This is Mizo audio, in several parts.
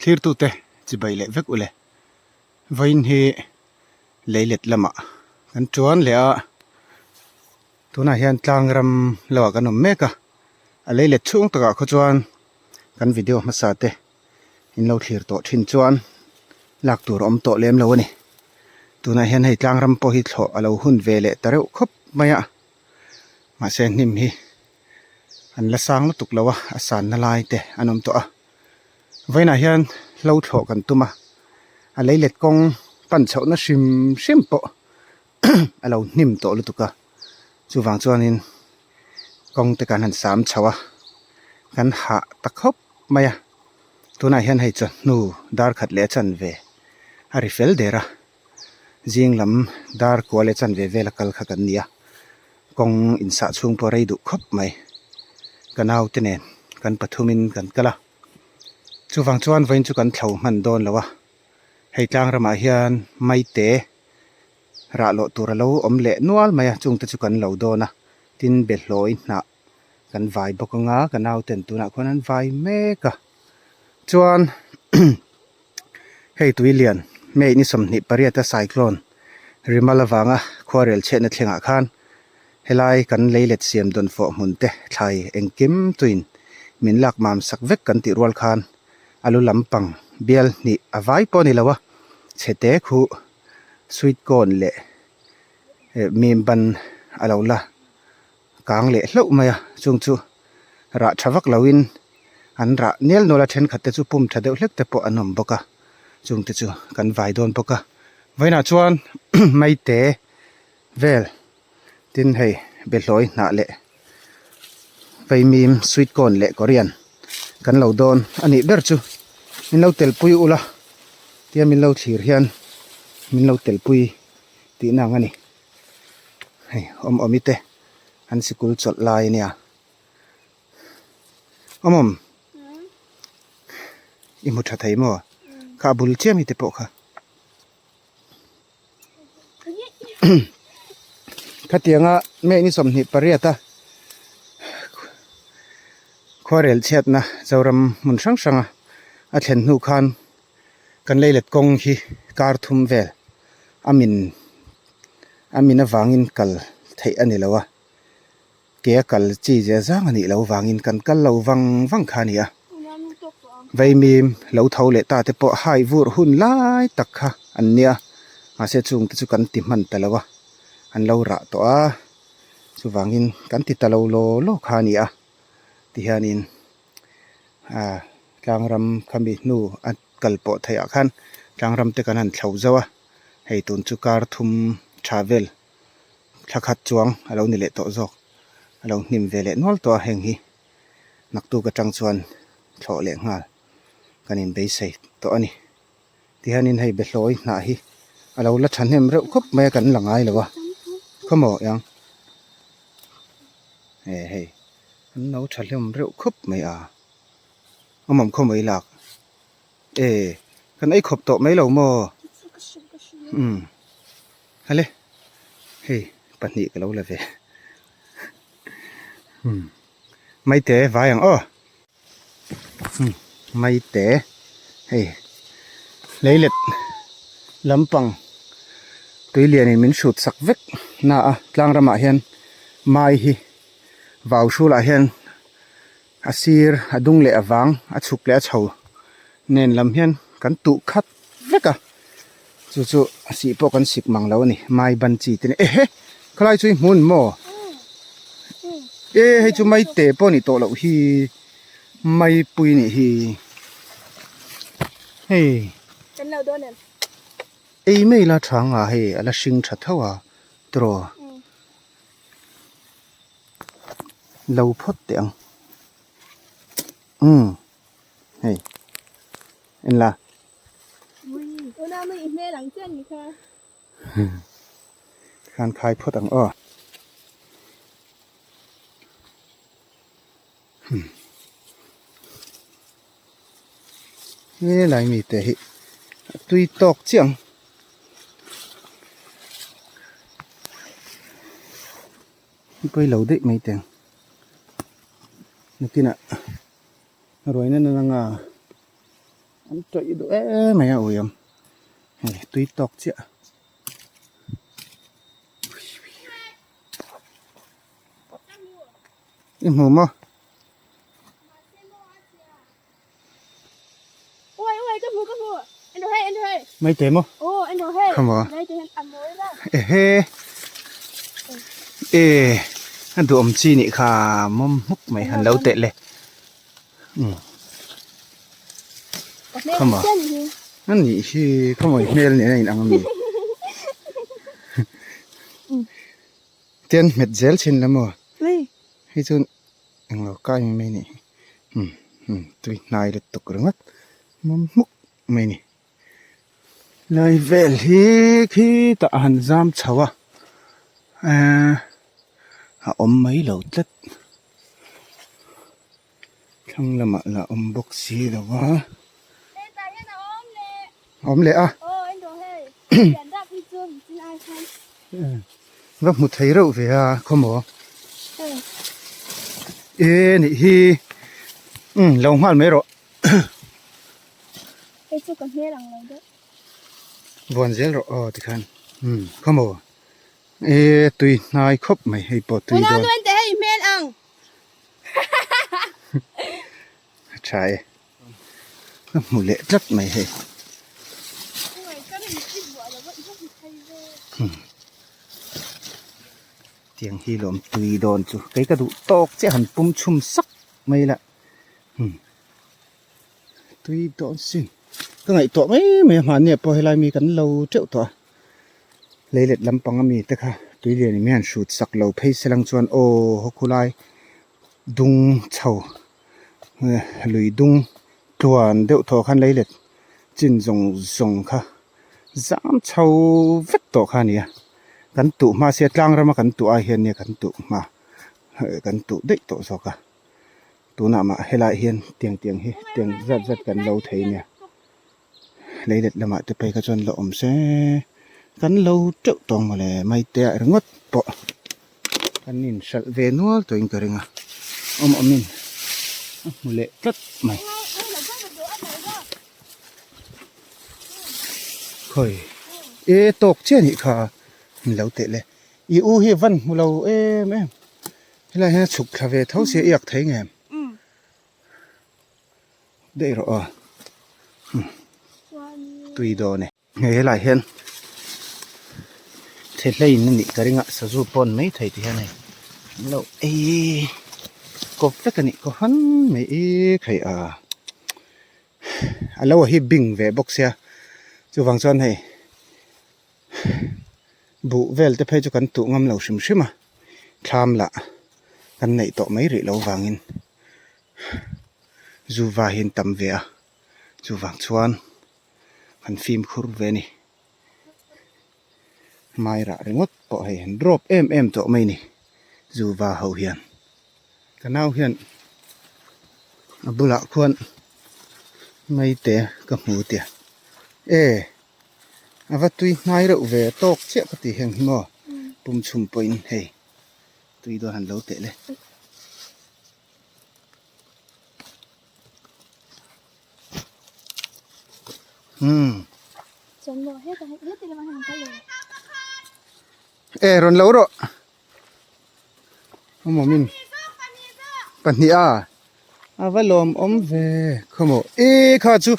Thlirtute chibai leh vek ule. Vawiin hi leilet lamah kan tuan leh a, tunah hian tlang ram lamah kan awm mek a, a leilet chhung takah khaw chuan kan video hmasa te in lo thlir tawh thin chuan lak tur a awm tawh lem lo a ni. Tunah hian hei tlang ram pawh hi thlawh a lo hun ve leh ta reuh khawp mai a, mahse hnim hi an la sang lutuk lo a, a sanna lai te an awm tawh a. Vawiinah hian hlo thlawh kan tum a, a leilet kawng pan chhohna hrim hrim pawh a lo hnim tawh lutuk a, chuvang chuanin kawng te kan han sam chho a, kan hah ta khawp mai a, tunah hian hei chawhnu dar khat leh a chanve a ri fel der a, zing lam dar kua leh chanve vel a kal kha kan ni a. Kawng insah chhung pawh rei duh khawp mai. Ka naute nen kan pathumin kan kal a. Chuvang chuan vawiin chu kan thlo hman dawn lo a. Hei tlang ramah hian maite rah loh tur a lo awm leh nual mai a, chungte chu kan lo dawn a. Tin, behlawi hnah kan vai bawk anga ka nauten tunah khuan an vai mek a. Chuan hei tui lian May ni 28 a cyclone Rimal avanga khuarel chhiatna thlengah khan helai kan leilet siam dawn fawh hmun te thlai engkim tuin min lak mam sak vek kan tih rual khan a lu lampang bial hnih a vai pawh a ni lo a, chhete khu sweet corn leh mim ban a lo la kang leh hlauh mai a, chung chu rah tha vak loin an rah nel nual a thenkhat te chu pum tha deuh hlek te pawh an awm bawk a chung te chu kan vai dawn bawk a vawiinah chuan maite vel tin hei behlawi hnah leh vaimim sweet corn leh korean kan lo dawn a nih ber chu min lo telpui ula tia min lo thlir hian min lo telpui tihna ang a ni. Hei awm awmi te an sikul chawlh lai ania awm awm i hmu tha thei maw kha a bul chiah mi te pawh kha khatianga May ni 28 a khuarel chhiatna Zoram hmun hrang hranga a thlen hnu khan kan leilet kawng hi kar thum vel a min a min avangin kal theih a ni lo a ke a kal chi zia zang a nih loh vangin kan kal lo vang vang kha a ni a vaimim lo tho leh ta te pawh hai vur hun lai tak kha an nia mahse chung te chu kan ti hman ta lo a an lo rah tawh a chuvangin kan ti ta lo law law kha a ni a tihianin. Aaa tlangram khami hnu a kal pawh theih ah khan tlangram te kan han thlo zauh a hei tun chu kar thum tha vel thla khat chuang a lo ni leh tawh zawk a lo hnim ve leh nual tawh a heng hi naktuk atang chuan thlawh leh nghal kan in beisei tawh a ni tihianin hei behlawi hnah hi a lo la thahnem reuh khawp mai a kan la ngai lo a khawmaw eng e hei. An lo tha hlawm reuh khawp mai a, a mawm khaw mai lak e kan ei khawp tawh mai lo maw umm hale hei pahnih ka lo la ve umm maite vai ang aw umm maite hei leilet lampang tui lianin min hrut sak vek na a tlang ramah hian mai hi. Vau hrulah hian a sir a dung leh a vang a chhuk leh a chho nen lam hian kan tuh khat vek a chu chu a sih pawh kan sik mang lo a ni mai ban chi te ni ehe khalai chu i hmun maw e hei chu mai te pawh a nih tawh loh hi mai pui a nih hi hei ei mai la tha ang a hei a la hring tha tho a tiraw. Lo phawt teh ang umm hei en la khan khai phawt ang aw helai mite hi a tui tawk chiah ang. Pawi lo daih mai teng nakinah ruaina nana nga. An tawih duh em mai a ui awm. Hei tui tawk chiah. I hmu maw? Mai te maw? Come on. Ehe. E a duhawm chi nih kha mawm hmuk mai han lo teh le. Come on. A nih hi khaw mawi hmel nen a inang a mi. Tian hmet zel thin la maw? Hei chu englo kai mai mai a nih hi. Umm umm tui hnai lutuk ringawt mawm hmuk mai a ni. Lai vel hi khitah a han zam chho a ehh a awm mai lo tlat. Thlang lamah lah awm bawk si lo va. Awm leh a. Va hmu thei reuh ve a khawmaw. E nih hi umm lo nghal mai rawh. Vuan zel rawh aw tikhan umm khawmaw e tui hnai khawp mai hei pawh tui dawn. A tha e. Ka hmu leh tlat mai hei. Tiang hi lawm tui dawn chu. Kei ka duh tawk chiah han pum chhum sak mai la. Tui dawn sin. Ka ngaihtuah mai mai a hmanni ah pawh helai mi kan lo teuh tawh a. Leilet lampang ami te kha tui lian in hian hrut sak lo phei se lang chuan aw haw khulai dung chho lui dung tluan deuh thaw khan leilet chin zawng zawng kha zam chho vek tawh kha a ni a kan tuh hma sia tlang rama kan tuh ai hian nia kan tuh hma kan tuh daih tawh zawk a tunah mah helaiah hian tiang tiang hi tiang zat zat kan lo thei nia. Leilet lamah te phei kha chuan la awm se kan lo teuh tawng mawle maite ah ringawt pawh kan inhralh ve nual tawhin ka ring a awm awmin a hmu leh tlat mai khawi e tawk chiah anih kha an lo teh le i u hi van hmu lo em em helai hian a chhuk thla ve tho sia i ak thei ngem. Daih rawh aw tui dawn e. Hei helai hian thehleiin a nih ka ring a sazu pawn mai thei ti hian hei an lo ei kawp vek a nih kawp han mai i khai a a lo hi bing ve bawk sia chuvang chuan hei buh vel te phei chu kan tuh ngam lo hrim hrim a thlam lah kan neih tawh mai rih lo vangin. Zuva hi an tam ve a chuvang chuan an fimkhur ve a ni mai rah ringawt pawh hei an drop em em tawh mai a ni zuva ho hian ka nau hian a bulah khuan maite ka hmu tia e a va tui hnai reuh ve tawk chiah ka ti heng hi maw pum chhum pawhin hei tui dawn han lo teh le. Umm. E rawn lo rawh. Awm awm in. Pahnih a. A va lawm awm ve. Khawmaw. E kha chu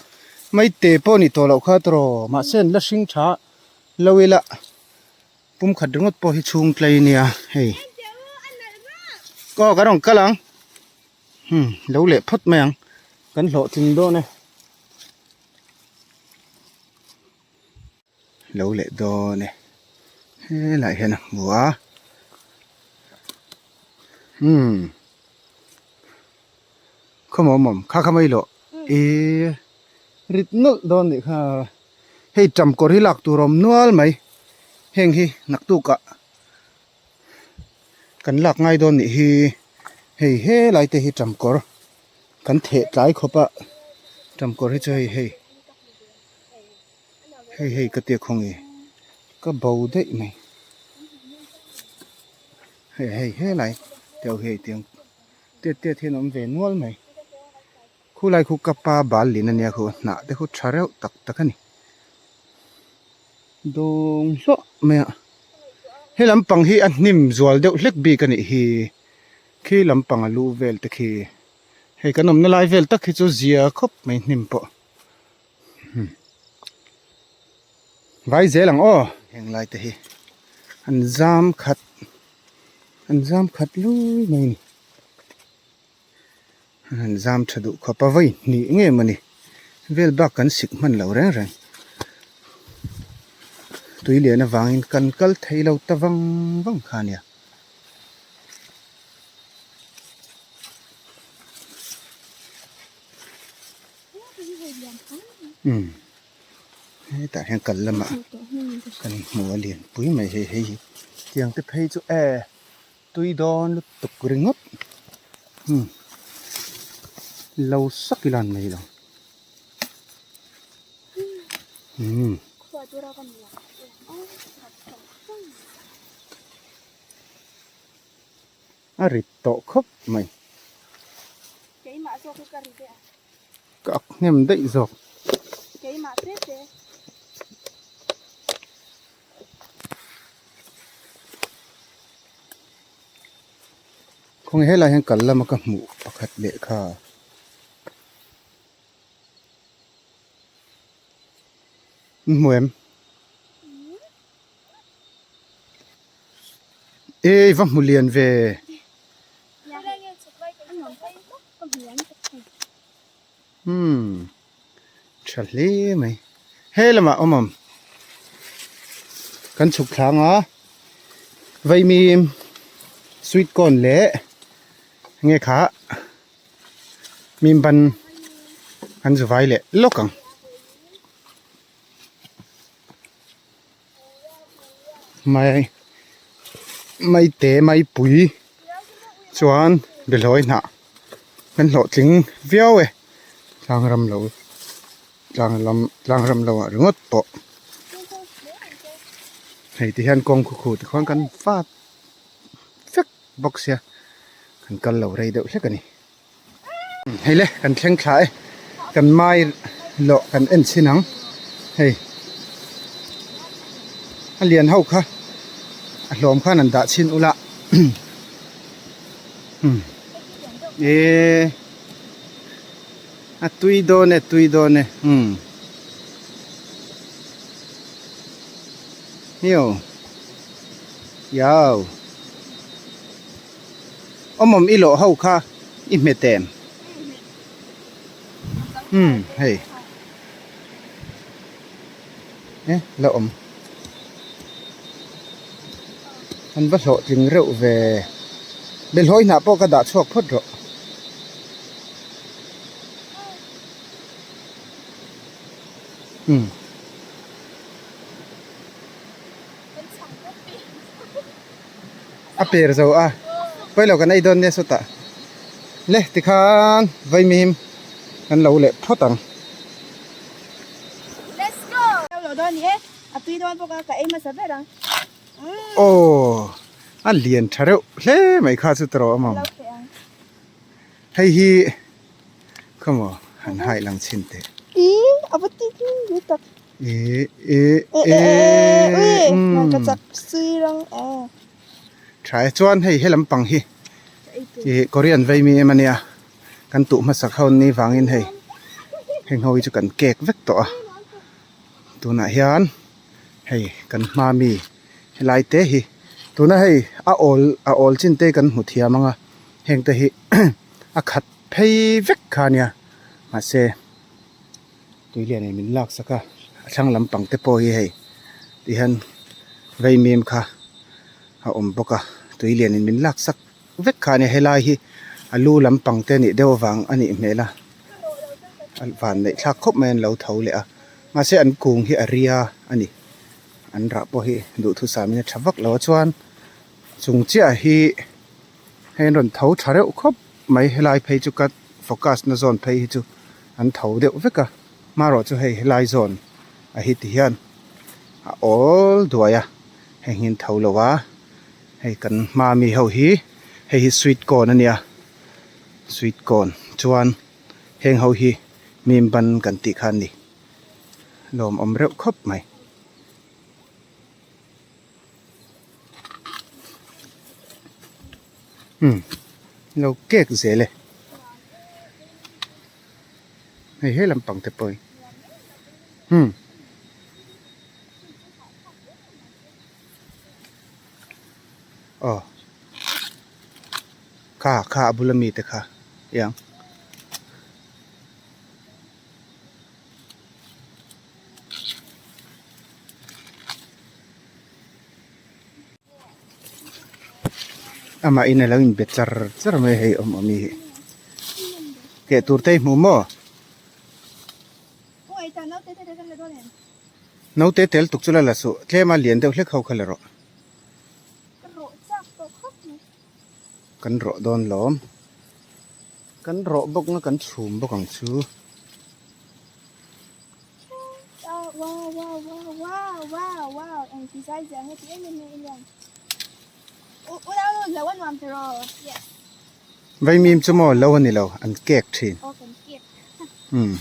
mai te pawh ni tawh loh kha tawh mahse an la hring tha lo ila. Pumkhat ringawt pawh hi chhung tlai ania hei aw kan rawn kal ang hmm lo leh phawt mai ang kan hlawhtling dawn e lo leh dawn e helaiah hian a hmu a hmm khawmaw awm awm kha kha mai lawh ihh rit nawlh dawn nih kha. Hei ṭam kawr hi lak tur a awm nual mai heng hi naktukah kan lak ngai dawn nih hi hei helai te hi ṭam kawr kan theh tlai khawp a ṭam kawr hi chu hei hei hei hei ka tia khaw nge ka bo daih mai hei hei helai te ho hi hei tiang tiat tiat hian a awm ve nual mai. Khulai khu ka pa bal lin ania khu hnah te khu tha reuh tak tak a ni. Dawng hluah mai a. He lampang hi a hnim zual deuh hlek bik a nih hi. Khi lampang a lu vel te khi. Hei kan awmna lai vel tak hi chu zia khawp mai hnim pawh. Vai zel ang aw. Heng lai te hi an zam khat an zam khat lui mai a ni. An zam tha duh khawp a vawi hnih nge mawni vel bak kan sik hman lo reng reng. Tui lian avangin kan kal thei lo ta vang vang kha a nia. Umm hetah hian kal lamah kan hmu a lian pui mai hei hei hi tiang te phei chu e tui dawn lutuk ringawt umm lo sak ila an mai lo umm. A rit tawh khawp mai. Keimah zawk hi ka ri ve a. Ka ak hnem daih zawk. Keimah fe fe. Khawnge helai hian kal lama ka hmuh pakhat leh kha. An hmu em? Ei va hmu lian ve. Umm tha hle mai. He lamah awm awm kan chhuk thlang a vaimim sweet corn leh nge kha mim ban an zu vai leh lawk ang. Mai mai te mai pui chuan behlawi hnah kan hlawhtling viau e tlang ram lo tlang lam tlang ram lo ah ringawt pawh hei ti hian kawng khu khu te khuan kan fat vek bawk sia kan kal lo rei deuh hlek a ni. Hei le kan thleng thla e kan mai lawh kan en chhin ang hei a lian ho kha a hlawm khan an dah chhin ula ehh a tui dawn e tui dawn e umm hio yau. Awmawm i lawh ho kha i hmet em? Umm hei e la awm an va hlawhtling reuh ve belhawi hnah pawh ka dah chhuak phawt rawh. Umm. A per zo a pawilo kan ei dawn nia sawtah le tikhan vaimim kan lo leh phawt ang. Aw a lian tha reuh hle mai kha chu tawh a mawm hei hi khawmaw han hai lang chhin teh. E e e umm tha e chuan hei he lampang hi ih korean vei mi em ania kan tuh hmasak ho ni vangin hei heng ho hi chu kan kek vek tawh a tunah hian hei kan hma mi helai te hi tuna hei a awl a awl chin te kan hmu thiam ang a heng te hi a khat phei vek kha ania mahse. Tui lian in min lak sak a a thlang lampang te pawh hi hei ti hian vaimim kha a awm bawk a tui lian in min lak sak vek kha a nia helai hi a lu lampang te nih deuh avang a nih hmel a a van neih thlak khawp mai an lo tho leh a mahse an kung hi a ria a ni an rah pawh hi duhthusam in a tha vak lo a chuan chung chiah hi hei an rawn tho tha reuh khawp mai helai phei chu ka focus na zawn phei hi chu an tho deuh vek a hmarawh chu hei helai zawn a hi ti hian a awl duai a heng hi an tho lo a hei kan hma mi ho hi hei hi sweet corn a nia sweet corn chuan. Heng ho hi mim ban kan tih kha an ni. Lawmawm reuh khawp mai. Umm lo kek zel e. Hei he lampang te pawh hi umm. Aw kha kha a bula mite kha iang. Amah in alo inbe char char mai hei awm awm hi keh tur te i hmu maw? Naute tel tuk chu la la suh tlem a lian deuh hlek ho kha la rawh. Kan rawh dawn lawm. Kan rawh bawk nga kan chhum bawk ang chu. Vaimim chu maw lo a ni lo an kek thin. Umm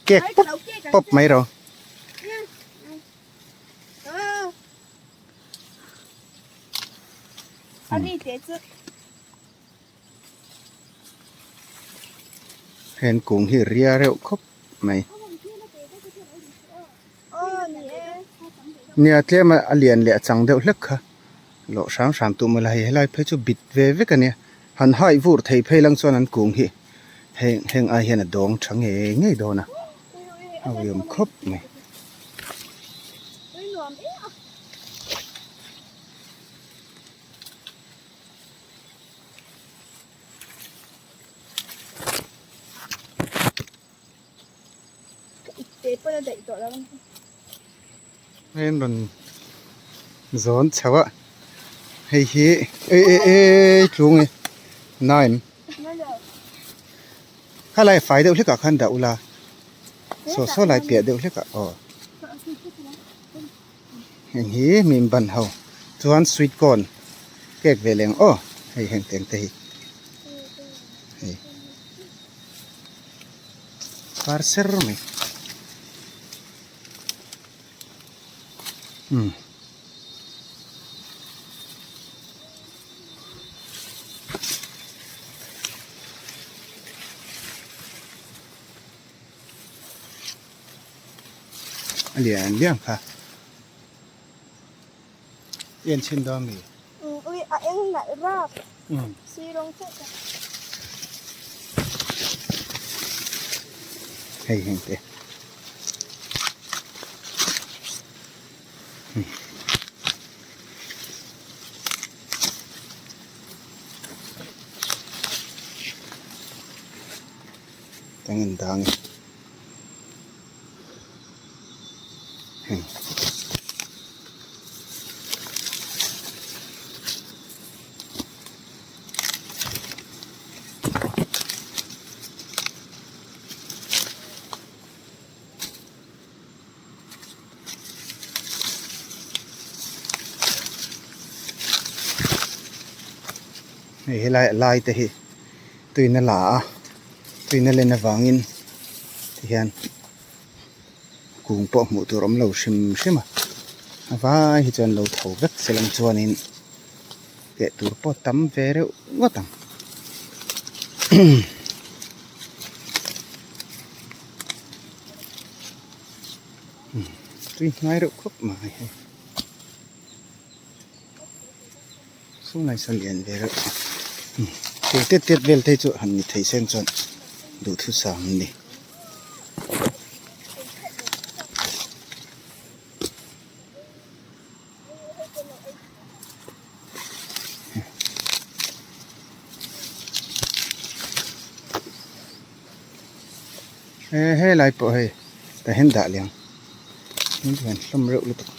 kek pawp pawp mai ro. Heng kung hi ria reuh khawp mai. Nia tlem a lian leh a chang deuh hlek kha lawh hram hram tum ila hei helai phei chu bit ve vek a nia han haih vur thei phei lang chuan an kung hi heng heng ai hian a dawng tha ngei ngei dawn a a uiawm khawp mai. Hei an rawn zawn chho a hei hi e e e tlung e nine khalai fai deuh hlekah khan dah ula saw saw lai piah deuh hlekah aw heng hi min ban ho chuan sweet corn cake ve leng aw hei heng teng te hi hei. Par ser mai umm a lian lian kha en chhin dawn mi ui a eng nalh rap sui rawng chiah te hei heng te Tang in dang e. Heng. Hei helai lai te hi tuina la a tuina len avangin tihian kung pawh hmuh tur awm lo hrim hrim a a vai hi chuan lo tho vek se lang chuanin teh tur pawh tam ve reuh ngawt ang. Tui hnai reuh khawp mai hei chhunglai sawn lian ve reuh tur tet tet vel te chu han ni thei sen chuan duhthusam an ni. He helai pawh hei tah hian dah leh ang heng chu an hlawm reuh lutuk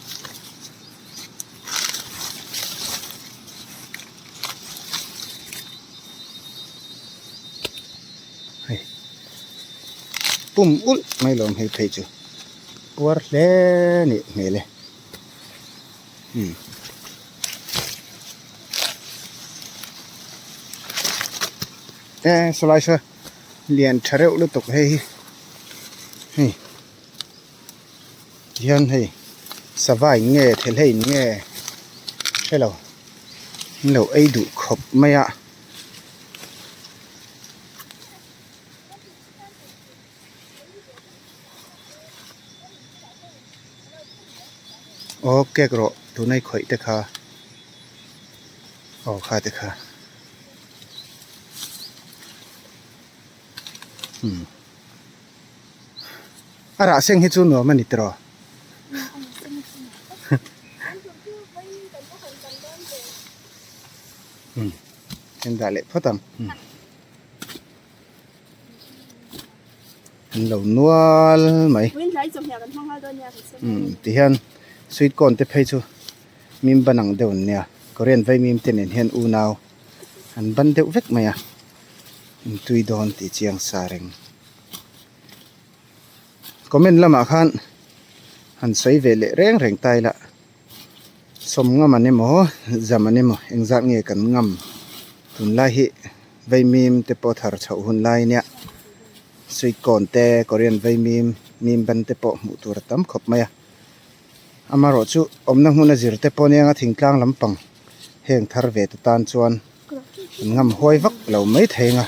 hei pum ulh mai lo ang hei phei chu puar hle nih hmel e umm. E sawlai saw. Lian tha reuh lutuk hei hi hei tihian hei sava in nge thelhei in nge hrelo an lo ei duh khawp mai a. Aw cake rawh tuna i khawih te kha aw kha te kha umm a rah seng hi chu nuam a ni tiraw. Umm en dah leh phawt ang. An lo nual mai. Umm tihian sweet corn te phei chu mim ban ang deuh an nia Korean vaimim te nen hian unau an ban deuh vek mai a intui dawn tih chiang sa reng. Comment lamah khan han sawi ve leh reng reng ta ila sawm ngam an emaw zam an emaw engzat nge kan ngam tunlai hi vaimim te pawh thar chhoh hun lai nia sweet corn te korean vaimim mim ban te pawh hmuh tur a tam khawp mai a amaherawh chu awmna hmun a zir te pawh nia thingtlang lampang heng thar ve te tan chuan an ngam huai vak lo mai thei ang a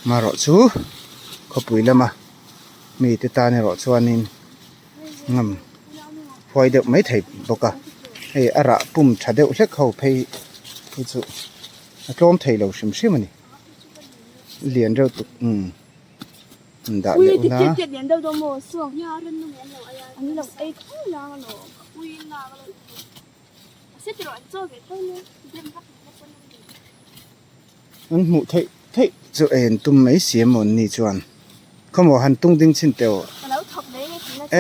amaherawh chu khawpui lama mite tan erawh chuanin ngam huai deuh mai thei bawk a hei a rah pum tha deuh hlek ho phei hi chu a tlawm thei lo hrim hrim a ni lian reuh tuk umm an dah leh ula. An hmuh theih theih chu en tum mai si emaw an ni chuan khawmaw han tung ding chhin teh aw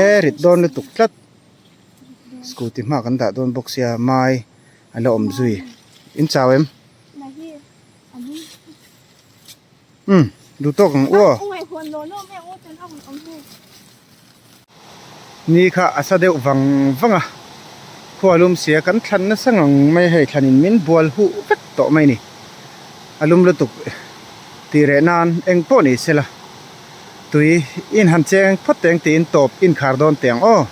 e rit dawn lutuk tlat scooty hma kan dah dawn bawk sia mai a la awm zui in chau em umm duh tawk ang u aw ni kha a sa deuh vang vang a khua lum sia kan thlan nasa ngang mai hei thlan in min bual huh vek tawh mai a ni a lum lutuk tih reh nan eng pawh ni sela tui in han cheng phawt teng tiin tawp inkhar dawn teh ang aw.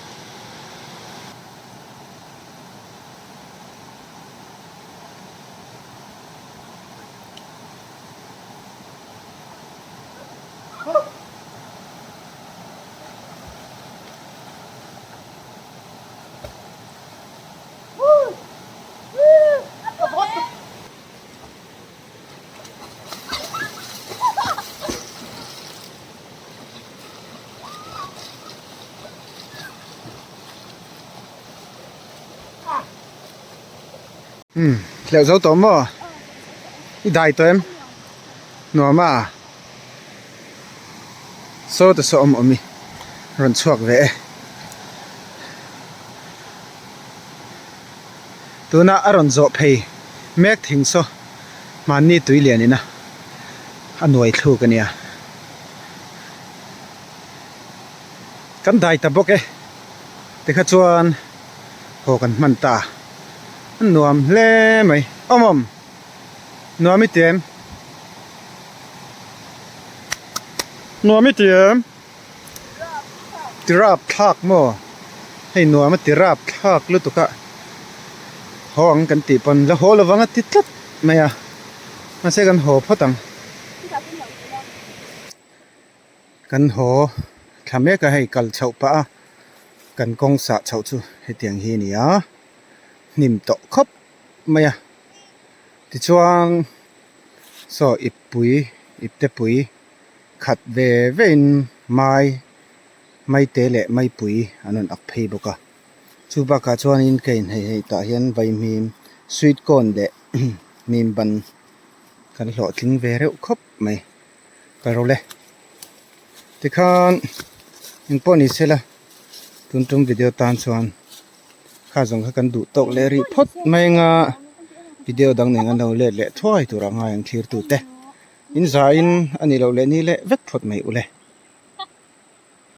Umm hleuh zo tawh maw i dai tawh em nuam a saw te saw awm awm i rawn chhuak ve e tuna a rawn zawh phei mek thing saw hmanni tui lian in a a nuai thluk a nia kan dai ta bawk e tikha chuan haw kan hman ta a nuam hle mai awm awm nuam i ti em nuam i ti em tirap thlak maw hei nuam a tirap thlak lutuk a haw ang kan tih pawn la haw lovang a ti tlat mai a mahse kan haw phawt ang. Kan haw thla mek a hei kal chhoh pah a kan kawng sah chhoh chu hetiang hi a ni a hnim tawh khawp mai a tichuan saw ippui ipte pui khat ve ve in mai maite leh maipui an rawn ak phei bawk a chu bakah chuanin ka inhei hei tah hian vaimim sweet corn leh mim ban kan hlawhtling ve reuh khawp mai. Ka ro le. Tikhan engpawh ni sela tun tum video tan chuan kha zawng kha kan duh tawk leh rih phawt mai anga video dang nen an lo let leh thuai tur a ngai ang thlir tute in za in a nih loh leh ni leh vek phawt mai ule.